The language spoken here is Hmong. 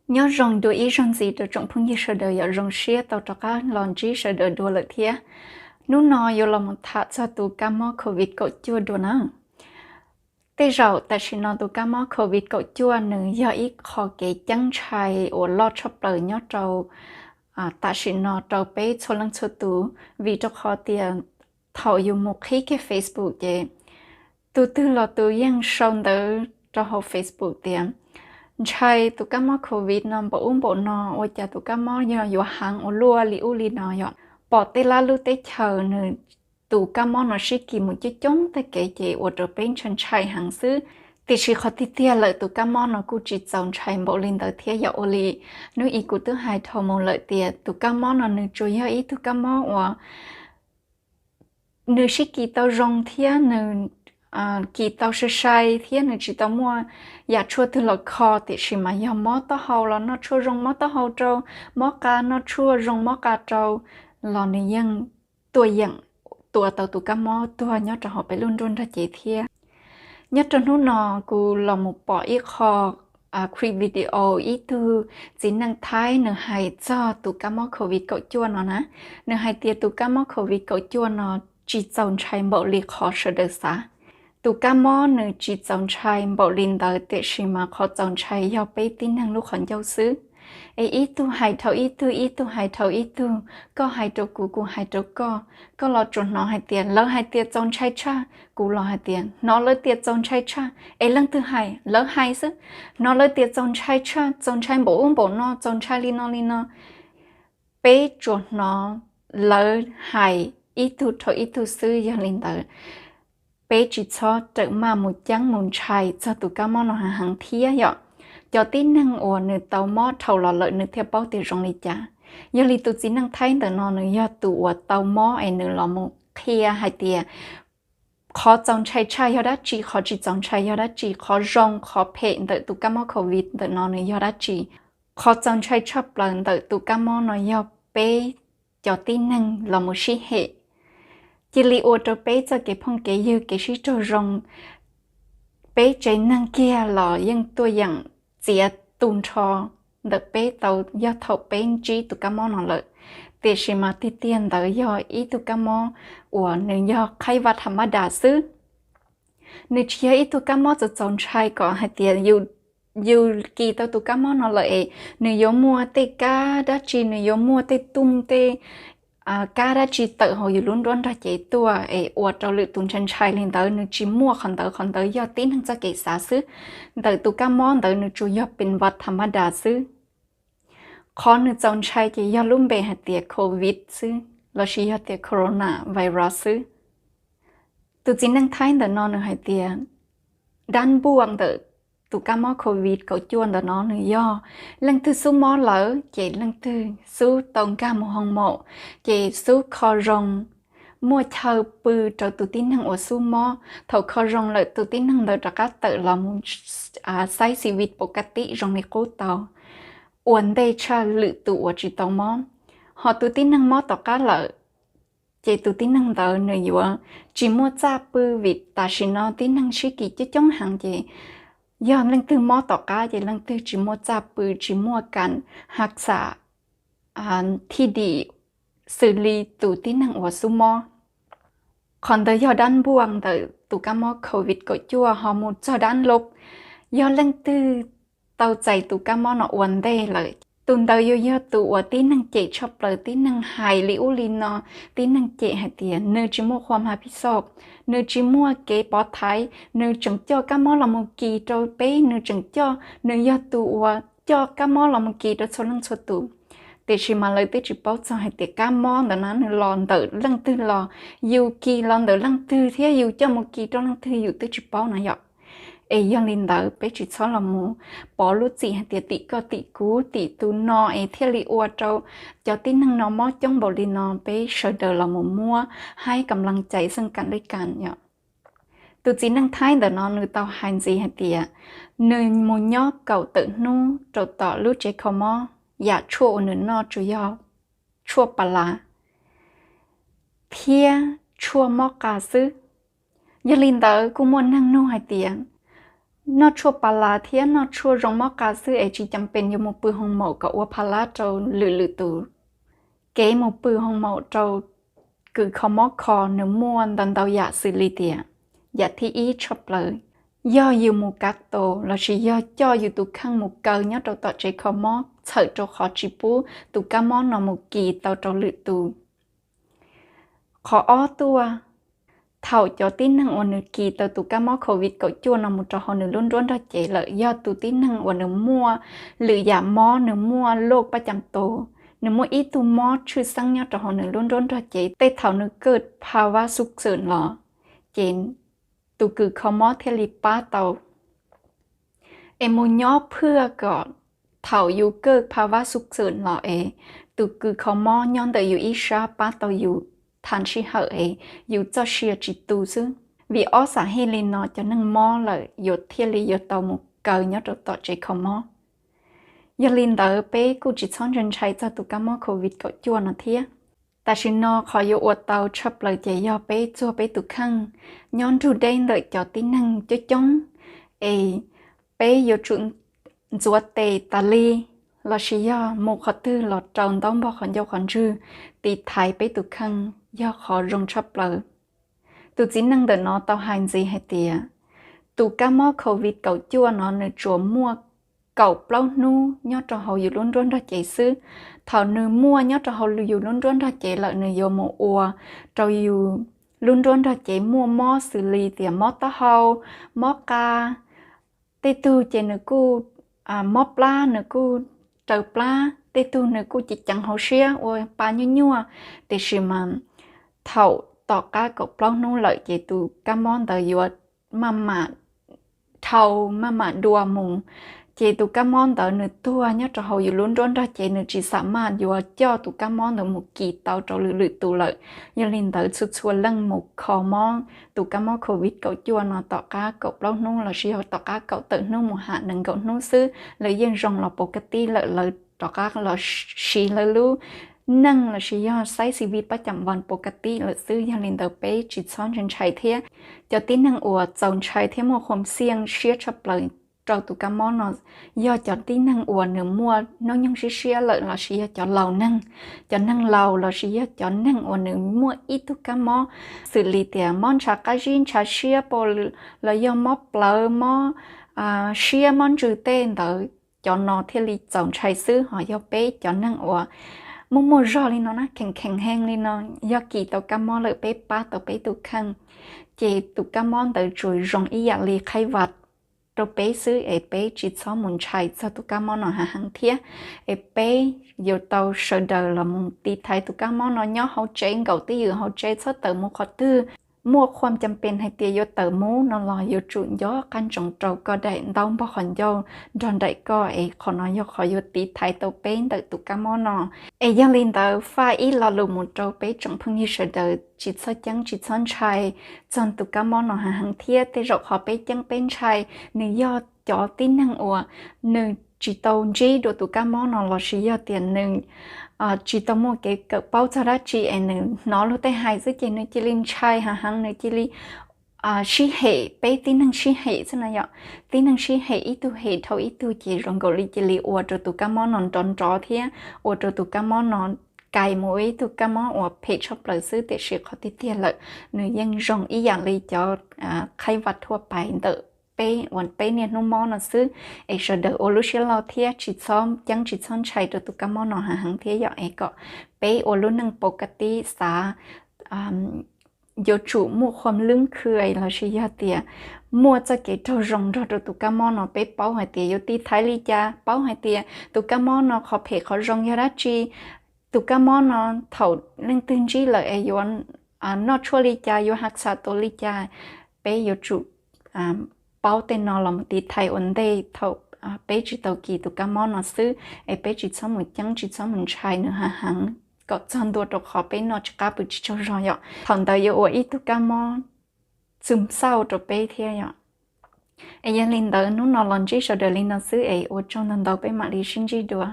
Nyob zoo dua ib zaug ntxiv rau tsoom phooj ywg sawv daws, yog zoo siab tau rov qab los ntsib sawv daws dua lawm thiab. Hnub no yuav los mus tham txog tus kab mob covid kaum cuaj dua na. Tej zaum tam sim no tus kab mob covid kaum cuaj nws yog ib qho kev ceeb ntshai uas loj tshaj plaws nyob rau tam sim no rau peb txhua leej txhua tus, vim rau qhov tias thaum yus mus qhib kiag Facebook ces tus twg los tus yeej sau ntawv rau hauv Facebook tias ntshai tus kab mob covid no npaum ub npaum no, ua cas tus kab mob yog yuav heev ua luaj li ub li no yom. Pom tej lab lub teb chaws nws tus kab mob no sib kis mus coob coob tej kev ces ua rau peb ntshai ntshai heev xwb. Tiam sis qhov tiag tiag lawm tus kab mob no kuj tsis txaus ntshai npaum li ntawd thiab yom. Ua li hnub i kuv twb hais dhau mus lawm tias tus kab mob no nws tsuas yog ib tug kab mob uas nws sib kis tau zoo thiab nws kis tau sai sai thiab nws tsis tau muaj yam tshuaj twg los kho, tiam sis mas yog mob taub hau los noj tshuaj zoo mob taub hau rau, mob qa noj tshuaj zoo mob qa rau, los nws yeej tuaj yeem tua tau tus kab mob tuag nyob rau hauv peb lub nruab nrog cev thiab. Nyob rau hnub no kuv los mus pom ib qho clip video ib tug txiv neej Thaib nws hais txog tus kab mob covid kaum cuaj no na. Nws hais tias tus kab mob covid kaum cuaj no tsis txaus ntshai npaum li qhov sawv daws xav. Tus kab mob nws tsis txaus ntshai npaum li ntawd, tiam sis mas qhov txaus ntshai yog peb tib neeg lub qhov ncauj xwb. Es ib tug hais dhau ib tug, ib tug hais dhau ib tug, koj hais rau kuv, kuv hais rau koj, koj los tsuas hnov hais tias lawv hais tias txaus ntshai tshaj, kuv los hais tias hnov lawv tias txaus ntshai tshaj, es leej twg hais, lawv hais xwb, hnov lawv tias txaus ntshai tshaj, txaus ntshai npaum ub npaum no, txaus ntshai li no li no. Peb tsuas hnov lawv hais ib tug dhau ib tug xwb, yog li ntawd peb tsis txhob rawm maj mus ceeb mus ntshai txog tus kab mob no heev heev thiab yom. Cov tib neeg uas nws tau mob dhau los lawm nws thiaj paub tias zoo li cas. Yog li tus txiv neej Thaib ntawm no nws yog tus uas tau mob es nws los mus qhia hais tias qhov txaus ntshai tshaj yog dab tsi, qhov tsis txaus ntshai yog dab tsi, qhov zoo qhov phem ntawm tus kab mob covid ntawm no nws yog dab tsi. Qhov txaus ntshai tshaj plaws ntawm tus kab mob no yog peb cov tib neeg los mus sib hem. Cia li ua rau peb txoj kev phooj kev ywg kev sib raug zoo, peb tsev neeg kiag los yeej tuaj yeem txiav tu nrho ntawm peb tau yog thaum peb ntsib tus kab mob no lawm. Tiam sis mas tiag tiag ntawd yog ib tug kab mob uas nws yog qhaib vaj tham mab das xwb. Nws tsis yog ib tug kab mob txaus txaus ntshai kom hais tias yus kis tau tus kab mob no lawm es nws yuav muaj tej kab dab tsi, nws yuav muaj tej tuj tej kab dab tsi tawm hauv yus lub nruab nrog cev tuaj es ua rau lwm tus ntshai ntshai li ntawd, nws tsis muaj qhov ntawd. Qhov ntawd yog tib neeg txoj kev xav xwb. Ntawm tus kab mob ntawd nws tsuas yog pes vaj tham mab das xwb. Qhov nws txaus ntshai ces yog lub npe hais tias covid xwb, lossis yog tias corona virus xwb. Tus txiv neej Thaib ntawm no nws hais tias dab npuaj ntawm tus kab mob covid kaum cuaj ntawm no nws yog leej twg xub mob lawm ces leej twg xub tau nkag mus hoo maum, ces xub kho zoo, muaj chaw pw rau tus tib neeg uas xub mob. Thaum kho zoo lawm tus tib neeg ntawd rov qab tawm los mus saib xi vi pau ka tim zoo li qub tau, ua ntej tshaj lwm tus uas tsis tau mob. Ho tus tib neeg mob tom qab lawm, ces tus tib neeg ntawd nws yuav tsis muaj txaj pw, vim tam sim no tib neeg sib kis coob coob heev ces yog leej twg mob tom qab ces leej twg tsis muaj txaj pw, tsis muaj kam ha xam thij dim xws li tus tib neeg uas xub mob. Qhov ntawd yog dab npuaj ntawm tus kab mob covid kaum cuaj. Ho mus txog dab loj, yog leej twg tau txais tus kab mob no ua ntej lawm, tus ntawd yuav yog tus uas tib neeg cem tshaj plaws, tib neeg hais li ub li no, tib neeg cem hais tias nws tsis muaj khuam ha phi xoj, nws tsis muaj kev pov thaiv, nws tseem coj kab mob los mus kis rau peb, nws tseem coj, nws yog tus uas coj kab mob los mus kis rau txhua leej txhua tus. Tiam sis mas lawv twb tsis paub txog hais tias kab mob ntawm no nws los ntawm leej twg los, yus kis los ntawm leej twg thiab yus coj mus kis rau leej twg yus twb tsis paub no yom. Es yog li ntawd peb tsis txhob los mus pov lub txim hais tias tim koj tim kuv tim tus no es thiaj li ua rau cov tib neeg no mob coob npaum li no. Peb sawv daws los mus muab haib kam laj cai xeej kam lej kam yom. Tus txiv neej Thaib ntawm no nws tau hais ntxiv hais tias nws mus nyob kaum tawm hnub rau tom lub tsev kho mob, yam tshuaj uas nws noj tsuas yog tshuaj pas las thiab tshuaj mob qa xwb. Yog li ntawd kuj muaj neeg nug hais tias noj tshuaj pas las thiab noj tshuaj zoo mob qa xwb es tsis cam pes yuav mus pw hoo maum kom ua pha lab rau lwm lwm tus. Kev mus pw hoo maum rau kws kho mob kho nws muaj ntau ntau yam xws li tias, yam thib ib tshaj plaws, yog yus mus kav tos lossis yog coj yus tus kheej mus kaw nyob rau tom tsev kho mob txhawm rau qhov tsis pub tus kab mob no mus kis tau rau lwm tus. Qhov ob tuaj, thaum cov tib neeg uas nws kis tau tus kab mob covid kaum cuaj no mus rau hauv nws lub nruab nrog cev lawm, yog tus tib neeg uas nws muaj lwm yam mob, nws muaj loj paj cam tus, nws muaj ib tug mob tshwj xeeb nyob rau hauv nws lub nruab nrog cev, tej thaum nws kawj pha vab xub xwm los, ces tus kws kho mob thiaj li pab tau. Es mus nyob phwj kom thaum yus kawj pha vab xub xwm los es tus kws kho mob nyob ntawm yus ib sab pab tau yus tham sij hawm es yus txoj sia tsis tu xwb. Vim ob xam hej li no cov neeg mob lawm yuav thiaj li yuav tau mus kaw nyob rau tom tsev kho mob. Yog li ntawd peb kuj tsis txhob ntshai ntshai txog tus kab mob covid kaum cuaj no thiab. Tam sim no qhov yuav ua tau tshaj plaws ces yog peb txuag peb tus kheej, nyob nrug deb ntawm cov tib neeg coob coob, es peb yuav tsum ntxuav tes tas li, lossis yog mus qhov twg los rau ntaub npog qhov ncauj qhov ntswg, tiv thaiv peb tus kheej yog qhov zoo tshaj plaws. Tus txiv neej ntawm no tau hais ntxiv hais tias, tus kab mob covid kaum cuaj no nws tsuas muaj kaum plaub hnub nyob rau hauv yus lub nruab nrog cev xwb. Thaum nws muaj nyob rau hauv yus lub nruab nrog cev lawm nws yuav mus ua rau yus lub nruab nrog cev muaj mob xws li tias mob taub hau, mob qa, tej tug ces nws kuj mob plab, nws kuj raws plab, tej tug nws kuj ceev ceev hauv siab ua pa nyuaj nyuaj. Tiam sis mas thaum tom qab kaum plaub hnub lawm ces tus kab mob ntawd yuav maj mam dhau maj mam dua mus, ces tus kab mob ntawd nws tuag nyob rau hauv yus lub nruab nrog cev, nws tsis xam maj yuav coj tus kab mob ntawd mus kis tau rau lwm lwm tus lawm. Yog li ntawd txhua txhua leej mus kho mob tus kab mob covid kaum cuaj no tom qab kaum plaub hnub lossis yog tom qab kaum tawm hnub mus ham nees nkaum hnub xwb lawv yeej zoo los pov ka tib lawm, lawv rov qab los siv lawv lub neej lossis yog xaiv xi vi pab cam vas pov ka tib lawm xwb. Yog li ntawd peb tsis txhob ntshai ntshai thiab. Cov tib neeg uas txaus ntshai thiab muaj khuam xiaj siab tshaj plaws rau tus kab mob no yog cov tib neeg uas nws muaj hnub nyoog siab siab lawm lossis yog cov laus neeg, cov neeg laus lossis yog cov neeg uas nws muaj ib tug kab mob xws li tias mob ntshav qab zib ntshav siab pom, los yog mob plawv, mob siab, mob ntsws tej ntawd, cov no thiaj li txaus ntshai xwb. Ho yog peb cov neeg uas muaj muaj zog li no na, kheev kheev heev li no, yog kis tau kab mob lawm peb pab tau peb tus kheej, ces tus kab mob ntawd tsuas zoo ib yam li qhaib vas rau peb xwb es peb tsis txhob mus ntshai txog tus kab mob no hav heev thiab. Es peb yuav tau sawv daws los mus tiv thaiv tus kab mob no nyob hauv tsev, nkaum twj ywm hauv tsev, txhob tawm mus qhov twg. Muaj khuam cam pes hais tias yuav tawm mus no los yuav tsum nco qab ntsoov rau koj daim ntaub npog qhov ncauj nrog nraim koj, es qhov no yog qhov yuav tiv thaiv tau peb ntawm tus kab mob no. Es yog li ntawd faj ib lo lus mus rau peb tsoom phooj ywg sawv daws tsis txhob ceeb tsis txhob ntshai txog tus kab mob no hav heev thiab. Tej zaum qhov peb ceeb peb ntshai nws yog cov tib neeg uas nws tsis tau ntsib dua tus kab mob no lossis yog tias nws tsis tau muaj kev kawm paub txog dab tsi es nws hnov luag tej hais xwb ces nws cia li ntshai hav heev, nws cia li sib hem, peb tib neeg sib hem xwb no yom. Tib neeg sib hem, ib tug hem dhau ib tug ces zoo nkaus li cia li ua rau tus kab mob no nrov nrov thiab ua rau tus kab mob no kais mus ua ib tug kab mob uas phem tshaj plaws xwb. Tiam sis qhov tiag tiag lawm nws yeej zoo ib yam li cov qhaib vas thuaj pais ntawm peb uas peb niaj hnub mob no xwb. Es sawv daws ua lub siab loj thiab tsis txhob ceeb tsis txhob ntshai rau tus kab mob no hav heev thiab yom, es kom peb ua lub neej pov ka tib xav yuav tsum muaj khuam lwb khw lossis yog tias muaj txoj kev raug zoo nrog rau tus kab mob no. Peb paub hais tias yuav tiv thaiv li cas, paub hais tias tus kab mob no qhov phem qhov zoo yog dab tsi, tus kab mob no thaum leej twg ntsib lawm es yuav noj tshuaj li cas, yuav hav xav tua li cas. Peb yuav tsum paub tej no los mus tiv thaiv ua ntej thaum peb tsis tau kis tus kab mob no xwb. Es peb tsis txhob mus ceeb tsis txhob mus ntshai nws hav heev kom txog ntua rau qhov peb noj tsis qab pw tsis tsaug zog yom. Thaum ntawd yuav ua ib tug kab mob txwm xauj rau peb thiab yom. Es yog li ntawd hnub no los ntsib sawv daws li no xwb es ua tsaug ntau ntau, peb mam li sib ntsib dua.